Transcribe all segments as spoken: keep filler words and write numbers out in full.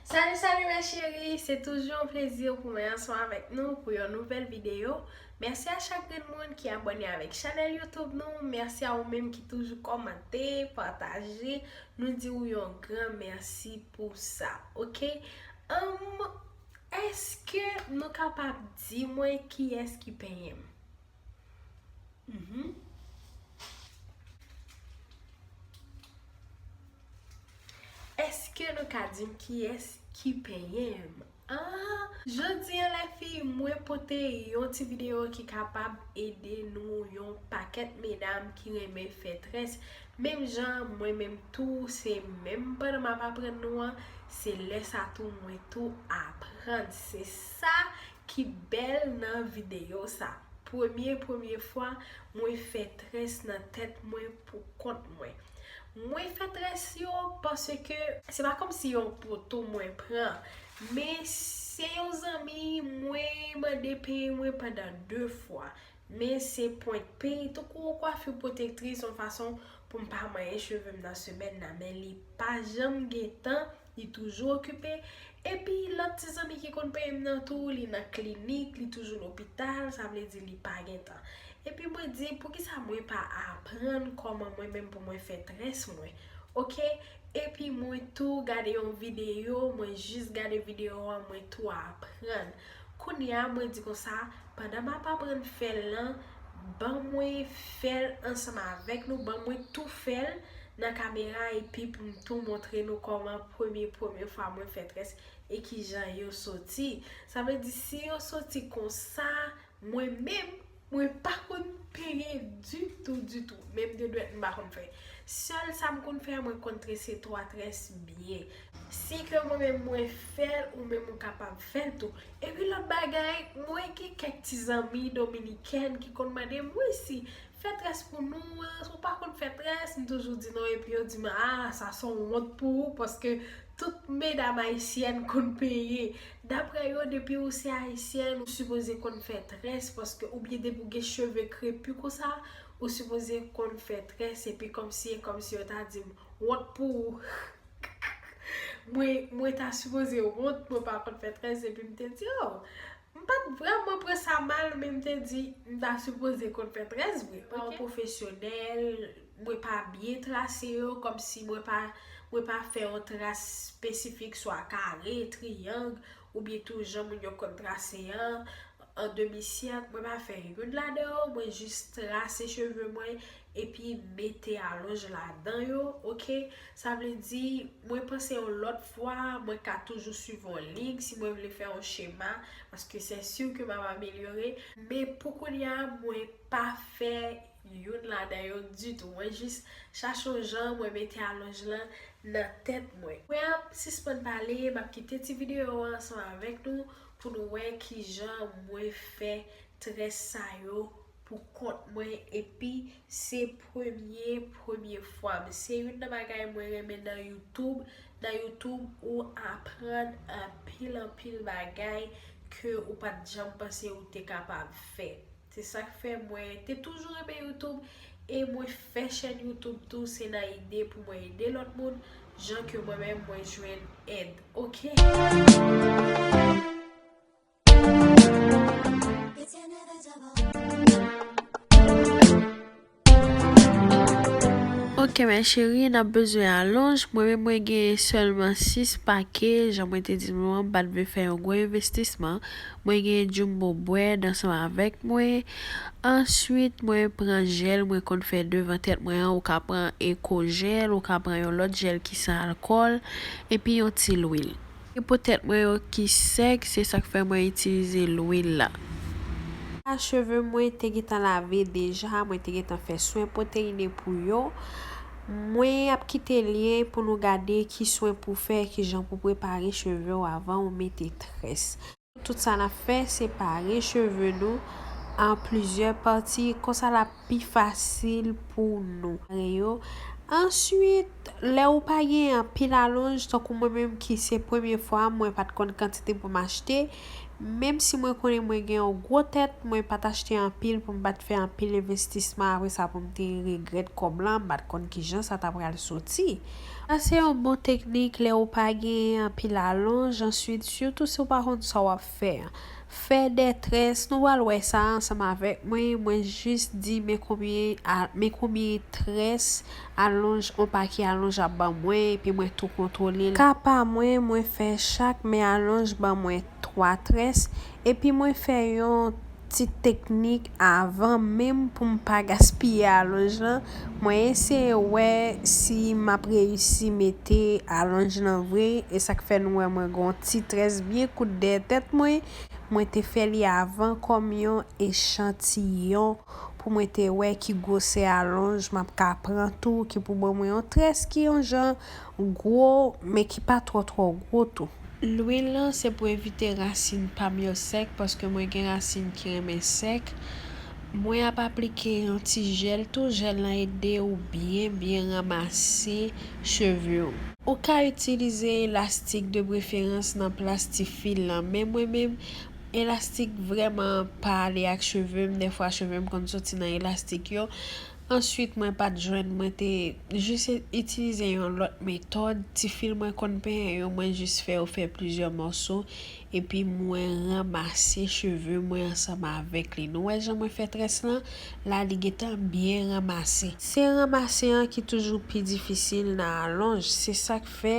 Salut, salut mes chéris, se toujou yon plezi pou mwen ansanm avèk nou pou yon nouvèl videyo. Mèsi a chak grenn moun ki abòne avèk chanèl YouTube nou. Mèsi a ou menm ki toujou kòmante, pataje. Nou di w yon gran mèsi pou sa, oke? Anm, èske nou kapab di mwen kiyès ki penyen m? Mhm. Èske nou ka di m kiyès ki penyen m? Ah, jodi a, lèfi, mwen pote yon ti videyo ki kapab ede nou, yon pakèt medam ki renmen fè très. Menm jan mwen menm tou, se menm pandan m ap aprann nou an, se lè sa tou mwen tou aprann. Se sa ki bèl nan videyo sa. Premye, premye fwa mwen fè très nan tèt mwen pou kont mwen. Mwen fè très yo paske se pa kòmsi yon poto mwen pran, men se yon zanmi mwen mande peye mwen pandan de fwa. Men se pwent pey, tankou yon kwafi pwotektris, yon fason pou m pa manyen cheve m nan semèn nan, men li pa janm gen tan, li toujou okipe. Epi lòt ti zanmi ki konn peye m nan tou, li nan klinik, li toujou lopital, sa vle di li pa gen tan. Epi mwen di, poukisa mwen pa aprann kòman mwen menm pou mwen fè très mwen? Oke? Epi mwen tou gade yon videyo, mwen jis gade videyo an, mwen tou aprann. Kounye a, mwen di konsa, pandan m ap aprann fè l lan, ban mwen fè l ansanm avèk nou, ban mwen tou fè l nan kamera, epi pou m tou montre nou kòman premye, premye fwa mwen fè très e kijan yo soti. Sa vle di, si yo soti konsa, mwen menm, mwen pa konn peye ditou, ditou. Menm de dwèt m pa konn fè. Sèl sa m konn fè, mwen konn trese twa très byen. Si ke mwen menm mwen fè l, ou menm ou kapab fè l tou. Epi lòt bagay, mwen gen kèk ti zanmi dominikèn ki konn mande m, wi, si fè très pou nou, ou pa konn fè très, m toujou di non, epi yo di m, ah, sa se yon wont pou ou, paske tout medam ayisyèn konn peye. Daprè yo, depi ou se ayisyèn, ou sipoze konn fè très, paske oubyen depi ou gen cheve krepi konsa, ou sipoze konn fè très, epi kòmsi, e kòmsi yo ta di m, wont pou ou. Mwen, mwen ta sipoze wont, mwen pa konn fè très, epi m te di, oh, m pa t vrèman pran sa mal, men m te di, m ta sipoze konn fè très vre. Mwen pa yon pwofesyonèl, mwen pa byen trase yo, kòmsi mwen pa, mwen pa fè yon tras espesifik, swa kare, triyang, oubyen tou jan moun yo konn trase an, an demi sèk, mwen pa fè youn ladan yo, mwen jis trase cheve mwen, epi mete alonj ladan yo, oke? Sa vle di, mwen panse yon lòt fwa, mwen ka toujou swiv yon liy si mwen vle fè yon chema, paske se si ke m ap amelyore. Men pou kounye a, mwen pa fè youn ladan yo ditou. Mwen jis chache yon jan, mwen mete alonj lan nan tèt mwen. Mwen ap sispann pale, m ap kite ti videyo an ansanm avèk nou pou nou wè kijan mwen fè très sa yo pou kont mwen, epi se premye, premye fwa m. Se youn nan bagay mwen renmen nan YouTube. Nan YouTube, ou aprann anpil, anpil bagay ke ou pa t janm panse ou te kapab fè. Se sa k fè mwen te toujou renmen YouTube e mwen fè chèn YouTube tou, se nan ide pou mwen ede lòt moun, jan ke mwen menm mwen jwenn èd. Oke? Ok, mes chéries, n ap bezwen alonj. Mwen menm, mwen gen sèlman sis pake. Jan mwen te di nou an, m pa t vle fè yon gwo envestisman. Mwen gen Jumbo Bread ansanm avèk mwen. Answit, mwen pran jèl, mwen konn fè devan tèt mwen an. Ou ka pran Eco Gel, ou ka pran yon lòt jèl ki san alkòl, epi yon ti lwil. E po tèt mwen yo ki sèk, se sa k fè mwen itilize lwil la. A, cheve mwen te gentan lave deja, mwen te gentan fè swen pwoteyine pou yo. Mwen ap kite lyen pou nou gade ki swen pou fè, ki jan pou prepare cheve w avan ou mete très. Tout sa n ap fè, se pare cheve nou an plizyè pati, konsa l ap pi fasil pou nou pare yo. Answit, lè ou pa gen anpil alonj, tankou mwen menm ki se premye fwa m, mwen pa t konn kantite pou m achte, Menm si mwen konnen mwen gen yon gwo tèt, mwen pa t achte anpil pou m pa t fè anpil envestisman apre sa pou m te regrèt kòb lan, m pa t konn kijan sa ta pral soti. Sa se yon bon teknik lè ou pa gen anpil alonj, answit, sitou si w pa konn sa w ap fè. Fè dè très, nou pral wè sa ansanm avèk mwen, mwen jis di men konbyen, a, men konbyen très alonj, yon pake alonj ap ban mwen, epi mwen tou kontwole l. Ka pa mwen, mwen fè chak men alonj ban mwen twa très, epi mwen fè yon ti teknik avan menm pou m pa gaspiye alonj lan. Mwen eseye wè si m ap reyisi mete alonj lan vre, e sa k fè nou wè mwen gen yon ti très byen kout dèyè tèt mwen. Mwen te fè li avan kòm yon echantiyon pou mwen te wè ki gwosè alonj m ap ka pran tou, ki pou ban mwen yon très ki yon jan gwo, men ki pa twò twò gwo tou. Lwil lan se pou evite rasin pa m yo sèk, paske mwen gen rasin ki renmen sèk. Mwen ap aplike yon ti jèl tou, jèl lan ede ou byen, byen ranmase cheve w. Ou ka itilize elastik de preferans nan plas ti fil lan, men mwen menm, elastik vrèman pa ale ak cheve m, dèfwa cheve m konn soti nan elastik yo. Answit, mwen pa t jwenn, mwen te jis itilize yon lòt metòd. Ti fil mwen konn penyen yo, mwen jis fè yo fè plizyè mòso, epi mwen ranmase cheve mwen ansanm avèk li. Nou wè jan mwen fè très lan? La, li gentan byen ranmase. Se ranmase an ki toujou pi difisil nan alonj. Se sa k fè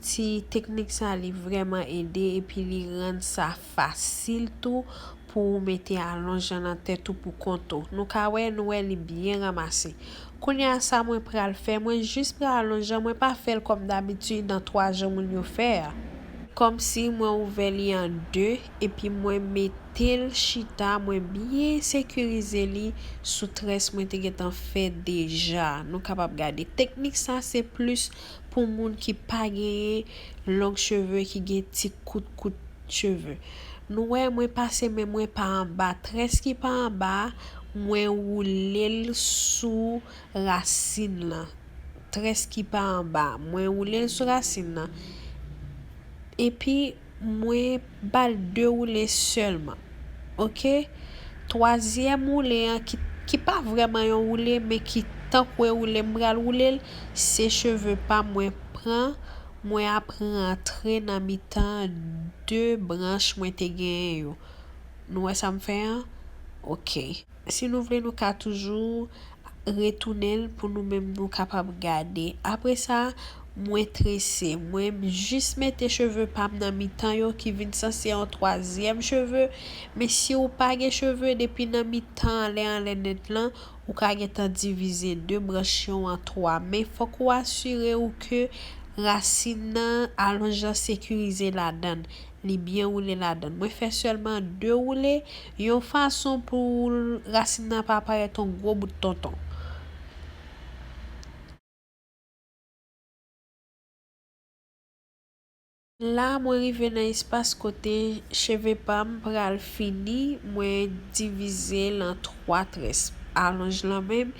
ti teknik sa, li vrèman ede, epi li rann sa fasil tou pou w mete alonj lan nan tèt ou pou kont ou. Nou ka wè, nou wè li byen ranmase. Kounye a, sa mwen pral fè, mwen jis pran alonj lan, mwen pa fè l kòm dabitid nan twa jan moun yo fè a. Kòmsi mwen ouvè li an de, epi mwen mete l chita, mwen byen sekirize li sou très mwen te gentan fè deja. Nou kapab gade teknik sa, se plis pou moun ki pa genyen long cheve, ki gen ti kout kout cheve. Nou wè, mwen pase men mwen pa anba. Très ki pa anba a, mwen woule l sou rasin lan. Très ki pa anba a, mwen woule l sou rasin lan. Epi, mwen ba l de woule sèlman. Oke? Twazyèm woule an, ki, ki pa vrèman yon woule, men ki tankou e woule, m pral woule l, se cheve pa m mwen pran, mwen ap rantre nan mitan de branch mwen te genyen yo. Nou wè sa m fè an? Oke. Si nou vle, nou ka toujou retounen l pou nou menm nou kapab gade. Apre sa, mwen trese. Mwen jis mete cheve pa m nan mitan yo ki vin sanse yon twazyèm cheve. Men si w pa gen cheve, depi nan mitan anlè anlè nèt lan, ou ka gentan divize de branch yo an twa. Men fòk ou asire w ke rasin nan, alonj lan sekirize ladan l. Li byen woule ladan l. Mwen fè sèlman de woule, yon fason pou rasin nan pa parèt yon gwo bout tonton. La, mwen rive nan espas kote cheve pa m pral fini, mwen divize l an twa très, alonj lan menm,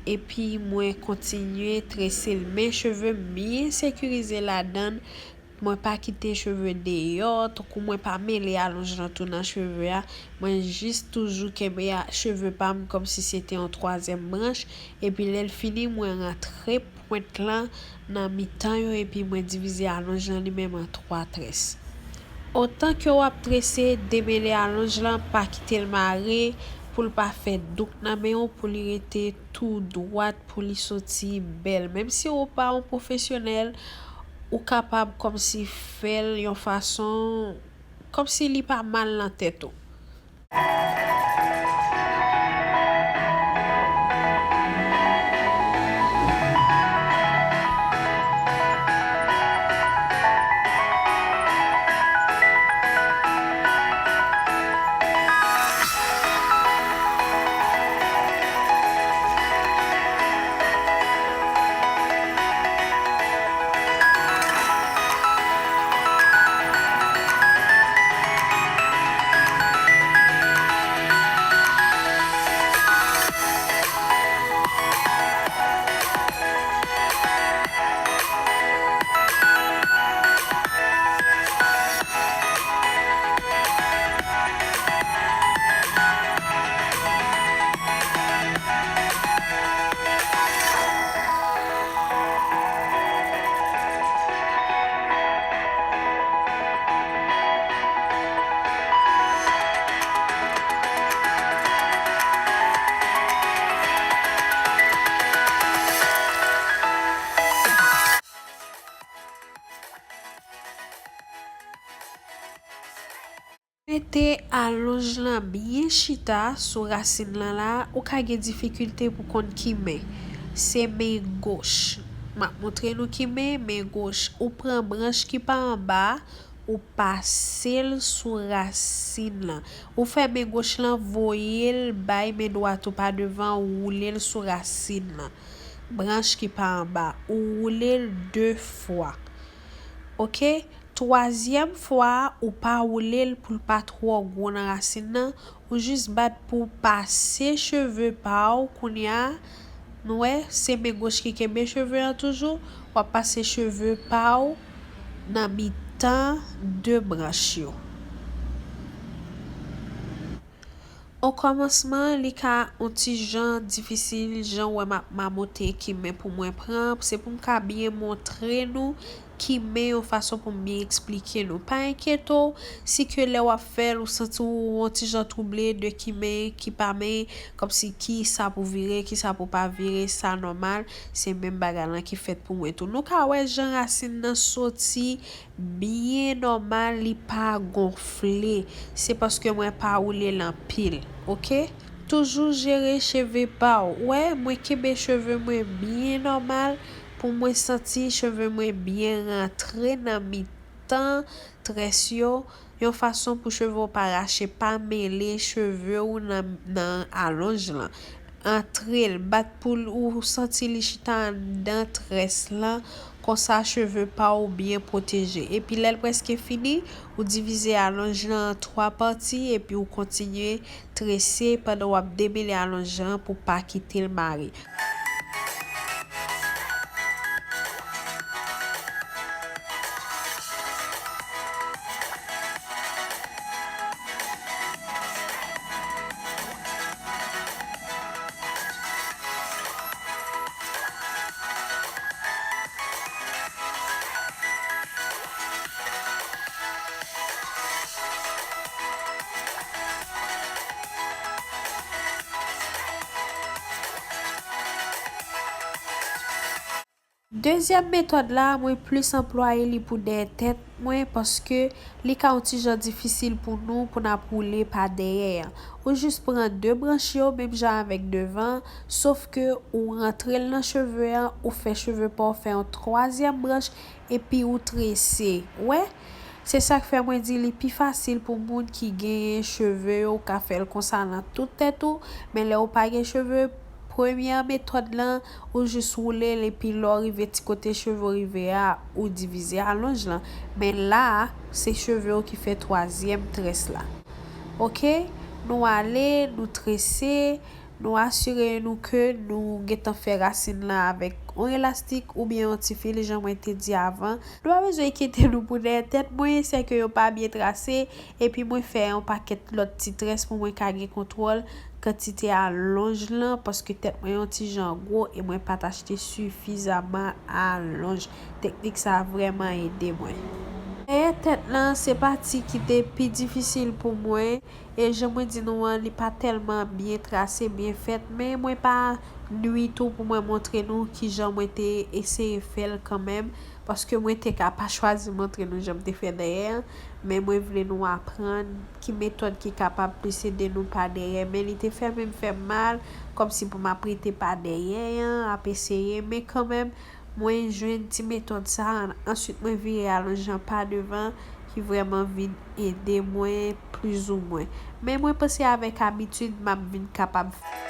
epi mwen kontinye trese l. Men cheve m byen sekirize ladan l, mwen pa kite cheve deyò, tankou mwen pa mele alonj lan tou nan cheve a. Mwen jis toujou kenbe a, cheve pa m kòmsi se te yon twazyèm branch. Epi lè l fini, mwen rantre pwent lan nan mitan yo, epi mwen divize alonj lan li menm an twa très. Otan ke w ap trese, demele alonj lan, pa kite l mare, pou l pa fè douk nan men w, pou li rete tou dwat, pou li soti bèl. Menm si w pa yon pwofesyonèl, ou kapab kòmsi fè l yon fason, kòmsi li pa mal nan tèt ou. Mete alonj lan byen chita sou rasin lan la, ou ka gen difikilte pou konn ki men. Se men goch. M ap montre nou ki men, men goch. Ou pran branch ki pa anba, ou pase l sou rasin lan. Ou fè men goch lan voye l bay men dwat ou pa devan, ou woule l sou rasin lan. Branch ki pa anba, ou woule l de fwa. Oke? Twazyèm fwa a, ou pa woule l pou l pa twò gwo nan rasin nan, ou jis bat pou pase cheve pa w. Kounye a, nou wè, se men goch ki kenbe cheve an toujou, w ap pase cheve pa w nan mitan de branch yo. O kòmansman, li ka on ti jan difisil, jan w wè m ap mamote ki men pou mwen pran. Se pou m ka byen montre nou ki men yon fason pou m byen eksplike nou. Pa enkyete w si ke lè w ap fè l, ou santi w on ti jan twouble de ki men, ki pa men, kòmsi ki sa pou vire, ki sa pou pa vire, sa nòmal. Se menm bagay lan ki fèt pou mwen tou. Nou ka wè jan rasin nan soti byen nòmal, li pa gonfle. Se paske mwen pa woule l anpil, oke? Toujou jere cheve pa w. Wè, mwen kenbe cheve mwen byen nòmal pou mwen santi cheve mwen byen rantre nan mitan très yo, yon fason pou cheve w pa rache, pa mele cheve w nan, nan alonj lan. Antre l, bat pou l, ou santi li chita anndan très lan, konsa cheve pa w byen pwoteje. Epi lè l prèske fini, ou divize alonj lan an twa pati, epi ou kontinye trese pandan w ap demele alonj lan pou pa kite l mare. Dezyèm metòd la, mwen plis anplwaye li pou dèyè tèt mwen, paske li ka yon ti jan difisil pou nou, pou n ap woule pa dèyè an. Ou jis pran de branch yo, menm jan avèk devan, sof ke ou rantre l nan cheve an, ou fè cheve pa w fè yon twazyèm branch, epi ou trese. Wè? Se sa k fè mwen di li pi fasil pou moun ki genyen cheve yo ka fè l konsa nan tout tèt ou, men lè ou pa gen cheve, premyè metòd lan, ou jis woule l epi lè w rive ti kote cheve w rive a, ou divize alonj lan. Men la a, se cheve w ki fè twazyèm très la. Oke? Nou ale, nou trese, nou asire nou ke nou gentan fè rasin lan avèk yon elastik oubyen yon ti fil, jan mwen te di avan. Nou pa bezwen enkyete nou pou dèyè tèt mwen, sèke yo pa byen trase, epi mwen fè yon pakèt lòt ti très pou mwen ka gen kontwòl kantite alonj lan, paske tèt mwen yon ti jan gwo e mwen pa t achte sifizaman alonj. Teknik sa a vrèman ede mwen. Dèyè tèt lan, se pati ki te pi difisil pou mwen. E jan mwen di nou an, li pa tèlman byen trase, byen fèt, men mwen pa nui tou pou mwen montre nou kijan mwen te eseye fè l kanmenm, paske mwen te ka pa chwazi montre nou jan m te fè dèyè an, men mwen vle nou aprann ki metòd ki kapab plis ede nou pa dèyè, men li te fè menm fè m mal, kòmsi pou m ap rete pa dèyè an, ap eseye, men kanmenm, mwen jwenn ti metòd sa a, answit mwen vire alonj lan pa devan, ki vrèman vin ede mwen plizoumwen. Men mwen panse avèk abitid, m ap vin kapab fè.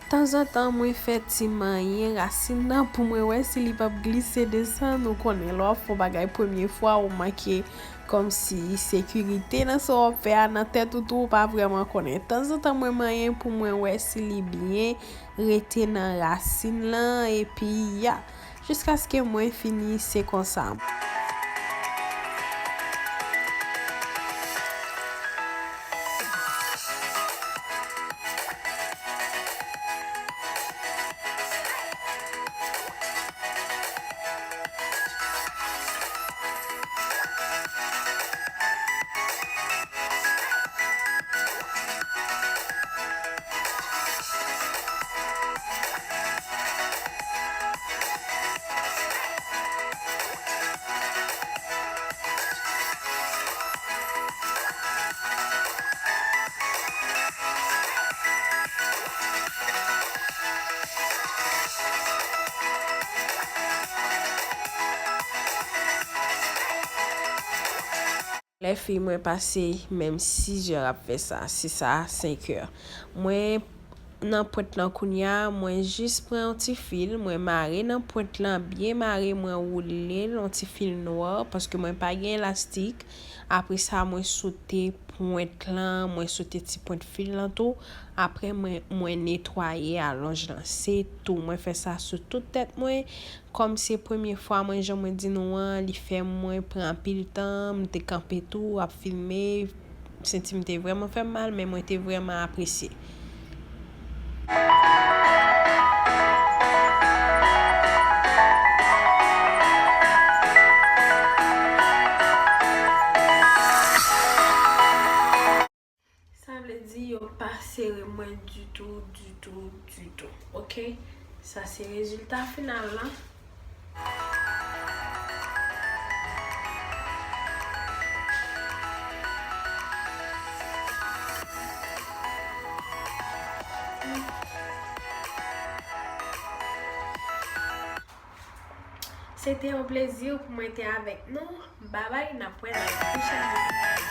Tanzantan, mwen fè ti manyen rasin nan pou mwen wè si li p ap glise desann. Ou konnen, lè w ap fè yon bagay premye fwa, ou manke Kòmsi sekirite nan sa w ap fè a nan tèt ou tou, ou pa vrèman konnen. Tanzantan mwen manyen pou mwen wè si li byen rete nan rasin lan, epi ya, jiskaske mwen fini, se konsa. Lè fi mwen pase menm sis è ap fè sa, sis a senk è. Mwen nan pwent lan kounye a, mwen jis pran yon ti fil, mwen mare nan pwent lan, byen mare, mwen woule l, yon ti fil nwa, paske mwen pa gen elastik. Apre sa, mwen sote pwent lan, mwen sote ti pwent fil lan tou. Apre, mwen, mwen netwaye alonj lan. Se tou. Mwen fè sa sou tout tèt mwen. Kòm se premye fwa mwen, jan mwen di nou an, li fè mwen pran anpil tan, m te kanpe tou, ap filme, senti m te vrèman fè m mal, men mwen te vrèman apresye. Sa vle di yo pa sere mwen ditou, ditou, ditou. Oke? Sa se rezilta final lan. Se te yon plezi pou mwen te avèk nou. Babay, n ap wè nan pwochèn videyo.